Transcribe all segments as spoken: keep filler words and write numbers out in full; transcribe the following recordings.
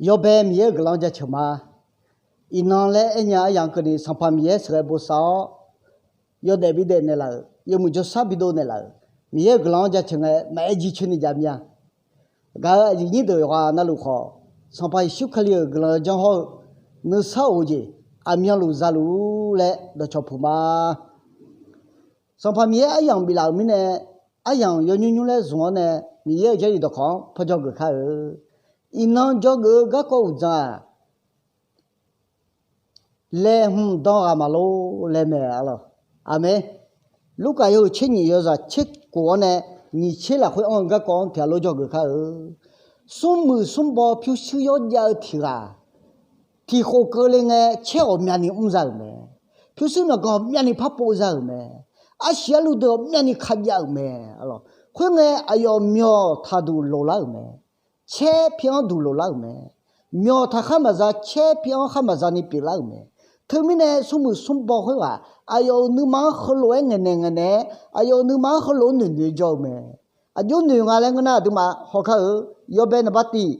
Yawbae Miqyaer-euq guiqlanq-anr jaceuq ma. Iqnan laer aernya aryamq keuvni Sanqpaq Miqyaer sheuqghae bosav-awr, yawdaef bidaef naeqlaf-euq, yawmuiq jawrshar bidov naeqlaf-euq, Miqyaer-euq guiqlanq-anr jaceuq ngae maqaer jircoer ni jav mir-a. Gaq-euq aqyuif nyir deuq yawqghaq navluf khawf, Sanqpaq Yeqsur Kali-euq guiqlanq janr hawr-eu nuisar of-eu jeq aqmyanluf za luf-ur laer dawqcawq puq ma. Sanqpaq Miqyaer aryamq biflaf-euq mirnae, aryamq yawnymr nymr laer zmq-awr nae, Miqyaer-euq Jarlif dawqkawq-anr paw dzawgeuf kar-eu. Iqnan dzawgeuf-eu garkawv uqdzan-aq, laeqhmq dan ghaq maqlor laer mae arlawq. Aqmeq. Lurkaf yawhuiq tser nyiq yawzaq tser khof-anr nae nyiq tser lafkhoer anr-eu garkawv-anr tiq ghaq lof dzawgeuf kar-eu. Smrmuiq smrbaw pyurshuir yawjav-eu tiq ghaq, tiq khof keuvle ngae caer ghawqmyani mr za-euq mae. Pyurshuir myawqganq ghawqmyani parpov za-euq mae. Arsiq arluv deuq ghawqmyani kajav-euq mae. Khoerngae aqyawf myawq taqduq loqlar-euq mae. Caer pi-anr duq loqlar-euq mae. Myawq taqkhar maqza, caer pi-anr khar maqza ni pyeuflar-euq mae. Teumirnae smrmuiq smrbaw khoerghaq aqyawf-euq nuima-anr heulof-aer ngaeqnaeq ngaeqnaeq-aer, aqyawf-euq nuima-anr heulof-aer noeqnoeq jawr-eu mae. Aqjox noeq nga laer ngeur nar, aqduimaf hawkar-eu yawbae naqbar tiq,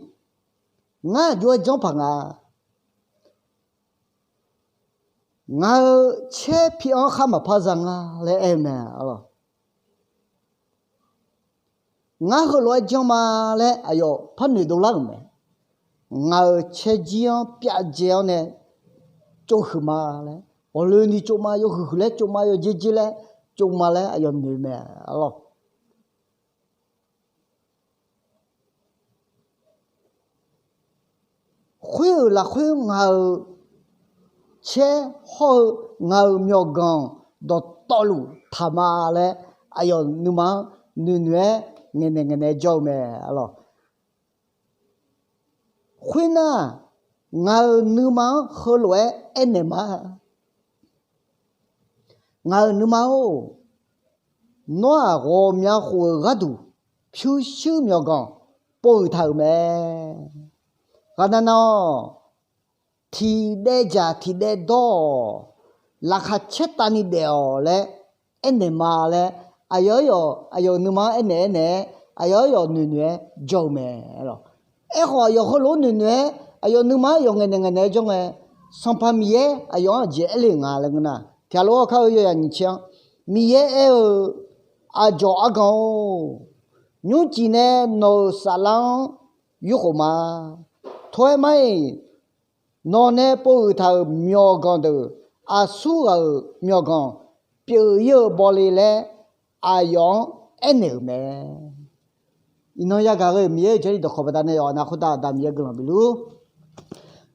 ngar aqjox-aer janr paq nga. Ngaq-euq caer pi-anr khar maqpar za nga laer aer-eu mae arlawq. Ngar heulof-aer janr ma laer aqyawf par noeqdov lar-euq mae. Ngaq-euq caerjir-anr pyavdzae-awr nae tsovhuiq ma laer, ghawqloeni tsov ma, yawhuiq huiq laer tsov ma, yawjer jer laer tsov ma laer aqyawf noeq mae arlawq. Khoer-euq lafkhoer ngaq-euq caer hawr-eu ngaq-euq myawqganq dawqtawvluf taq ma laer aqyawf nuima-anr noeqnoeq-aer ngaeqnaeq ngaeqnaeq jawr-eu mae arlawq. Khoernar, ngaq-euq nuima-anr heulof-aer aernaeq ma. Ngaq-euq nuima-or, nawr-aq ghawqmya khof-euq gharduq pyurshuir myawqganq pov huiq taq-euq mae. Ghaqnav nav-awq, tiqdaev jaq tiqdaev dawr-awq, laqkhaq caertavni daef-awq laer aernaeq ma laer, aqyawf aryawf aqyawf-euq nuima-anr aernaeq aernaeq-aer, aqyawf aryawf noeqnoeq-aer jawr-eu mae. Aerkhawf aqyawf heulof-aer noeqnoeq-aer aqyawf nuima-anr aqyawf ngaeqnaeq ngaeqnaeq-aer jawr ngae, Sanqpaq Miqyaer aqyawf-anr aqjeq aer le nga laer ngeur nar, tiq ghaq lof-aer hawkar-eu yawzaq nyiq tser-anr, Miqyaer aer-eu, Aqdzawq argan-or, nymrcif nae nawq-euq saflar-anr yurkhof ma. Tov-aer mar-iq, nawq nae pov huiq taq-euq myawqganq deuq aqsur ghaq-euq myawqganq pyeuf ir-eu bawle laer aqyawf-anr aernaeq-euq mae. Iqnan yagaq ghae-euq Miqyaer-euq Jarlif dawqkawq baqdanae yawqha nav khoertav Aqda Miqyaer guiqlanq bifluf-ur.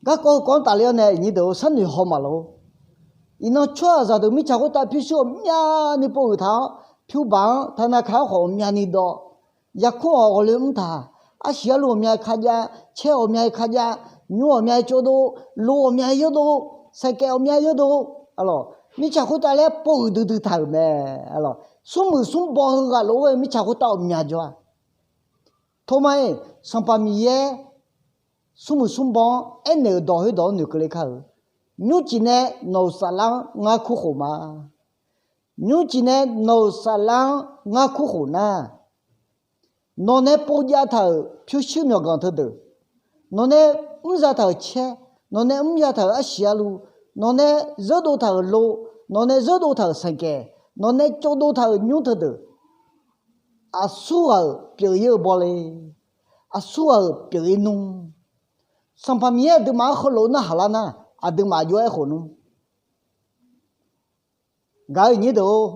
Garkawv heukawv-anr tafler-awr nae iqnyir deuq-or, sharnoeq haw maqlor. Iqnan tsawrhaqzaq deuq mirtsaq khoertav pyurshuir ghawqmyani pov huiq taq-awr, pyur baq-anr taqnav kaq-awr khawf ghawqmyani dawv, yarkmr-awq ghawqloe mr taq, arsiq arluv ghawqmya kajav, caer ghawqmya kajav, nymr ghawqmya tsovdov, lo ghawqmya yurdov, saeqkaef ghawqmya yurdov, arlawq, mirtsaq khoertav laer pov huiq duidui taq-euq mae, arlawq. Smrmuiq smrbaw heughaq lof-aer mirtsaq khoertav ghawqmya jawr-a. Tov mar-iq, Sanqpaq Miqyaer smrmuiq smrbaw-anr aernaeq-euq dawq khoerdawq-anr noeqkeuv le kar-eu, nymrcif nae nawq-euq saflar-anr ngar kurkhof ma. Nymrcif nae nawq-euq saflar-anr ngar kurkhof nar, nawq nae povjav taq-euq pyurshuir myawqganq teudeuq, nawq nae mr za taq-euq caer, nawq nae mr za taq-euq arsiq arluv, nawq nae zeurdov taq-euq lo, nawq nae zeurdov taq-euq saeqkaef, nawq nae tsovdov taq-euq nymr teudeuq, aqsur ghaq-euq pyeuf ir-eu bawle, aqsur ghaq-euq pyeuf ir nmr. Sanqpaq Miqyaer aqduimaf-anr heulof narhaq lar nar, aqduimaf aqjox-aer aerkhof nmr. Gaq-euq nyir deuq-or,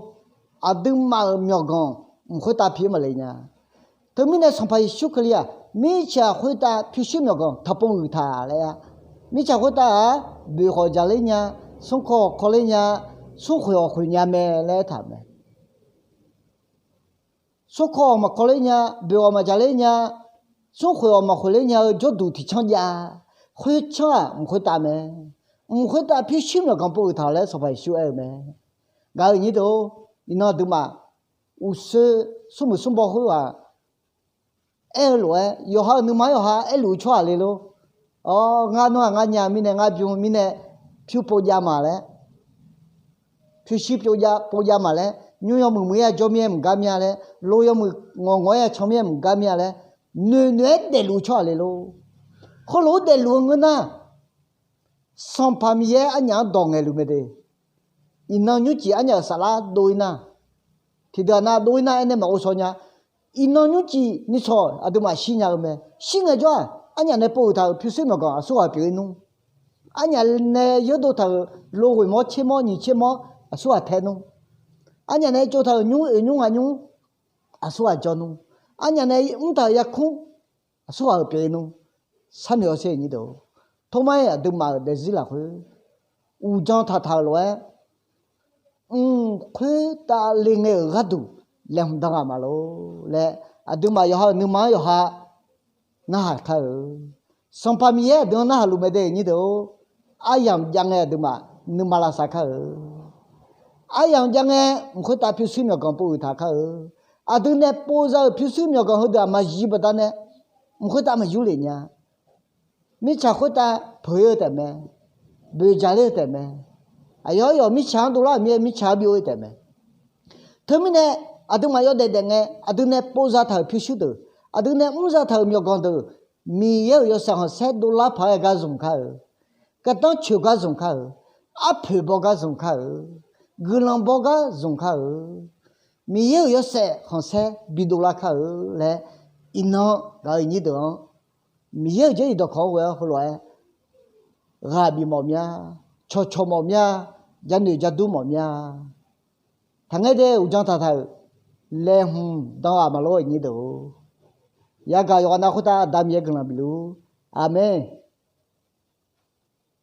aqduimaf-euq myawqganq mq khoertav pyeuf-ir maqle nya. Teumirnae Sanqpaq Yeqsur Kali-aq, mirtsaq khoertav pyurshuir myawqganq taqpov huiq taq laer-a. Mirtsaq khoertav-aq, boeq khawf jaqler nya, smrkawv khawf kawler nya, smrkhoeq khawf khoeq nya mae laer aertaq-euq mae. Smrkawv-awq maqkawv ler nya, boeq-awq maqjaqler nya, smrkhoeq-awq maqkhoeq ler nya-eu jawrduq tiqcanr jav, khoercanr-aq mq khoertav mae. Mq khoertav pyurshuir myawqganq pov huiq taq laer Sanqpaq Yeqsur aer-eu mae. Gaq-euq nyir deuq-or, iqnan aqduimaf uqshoe smrmuiq smrbaw khoerghaq aer-eu lof-aer, yawqha-euq nuima-anr yawqha aerluf-eu tsawrhaq le lor. Awr, ngar nawr-aq ngar nya mirnae, ngar bym mirnae, pyur pov jav ma laer, pyurshuir pov jav ma laer, nymr yawmuiq muiq-aer ya jawr mir-aer mq gar mir-a laer, lo yawmuiq ngawq ngawq-aer ya can mir-aer mq gar mir-a laer, noeqnoeq-aer daefluf-eu tsawrhaq le lor. Khoerlof-aer daefluf-eu ngeur nar, Sanqpaq Miqyaer arnyaf-anr dawq ngaeqluf mae de. Iqnan nymrcif arnyaf-euq saflar dov-ir nar, tiqdeuq-aq nav dov-ir nar aernae maqghov shaw nya. Iqnan nymrcif nisawq aqduimaf shir nya-eu mae. Shir ngaejawr-aq, arnyaf nae pov-euq taq-euq pyurshuir myawqganq aqsurghaq pyeuf-ir nmr. Arnyaf nae yeurdov taq-euq lo ghoeq mawr tser mawr nyiq tser mawr aqsurghaq tae nmr. Arnyaf nae tsov taq-euq nymr oeq nymr nga nymr aqsurghaq jawr nmr. Arnyaf nae mr taq-euq yarkmr aqsurghaq-euq pyeuf-ir nmr. Sharnoeq-awr sher-eu nyir deuq-or, tormar-iq aqduimaf-euq daefzir lafkhoer uqdzan taqtaq-euq lof-aer, mq khoertav le ngae-euq gharduq laeqhmq dan ghaq maqlor laer, aqduimaf yawqha-euq nuima-anr yawqha narhaq kar-eu. Sanqpaq Miqyaer aqdui-anr narhaq luf mae de nyir deuq-or, aryamq jav ngae aqduimaf nuima lavsav kar-eu. Aryamq jav ngae, mq khoertav pyurshuir myawqganq pov-euq taq kar-eu. Aqdui nae pov za-euq pyurshuir myawqganq heudeuq-aq maqjiq baqdanae, mq khoertav maqyur lef nya. Mirtsaq khoertav peuq-ir-eu taef mae. Boeqjaq ler-eu taef mae. Aqyawf aryawf mirtsaq-anr dovlar-euq mir-aer mirtsaq-anr byov-ir taef mae. Teumirnae, aqduimaf yawdaef daef ngae aqdui nae pov zataq-euq pyurshuir deuq, aqdui nae mr zataq-euq myawqganq deuq, Miqyaer-euq yawshaef khanqsaer dovlar paq-aer gar zmq kar-eu. Gardanr coeq gar zmq kar-eu. Arpoeq baw gar zmq kar-eu. Guiqlanq baw gar zmq kar-eu. Miqyaer-euq yawshaef khanqsaer bidov lar kar-eu laer, iqnan gaq-eu nyir deuq-anr, Miqyaer-euq jarlif dawqkawq-anr ghoe-awr heulof-aer ghaq bif mawf mya, cawqcawq mawf mya, janoeq jadur mawf mya. Taqngaer de uqdzan taqtaq-euq laeqhmq dan ghaq maqlor-eu nyir deuq-or, yagaq yawqghaq nav khoertav Aqda Miqyaer guiqlanq bif luf-ur. Aqmeq.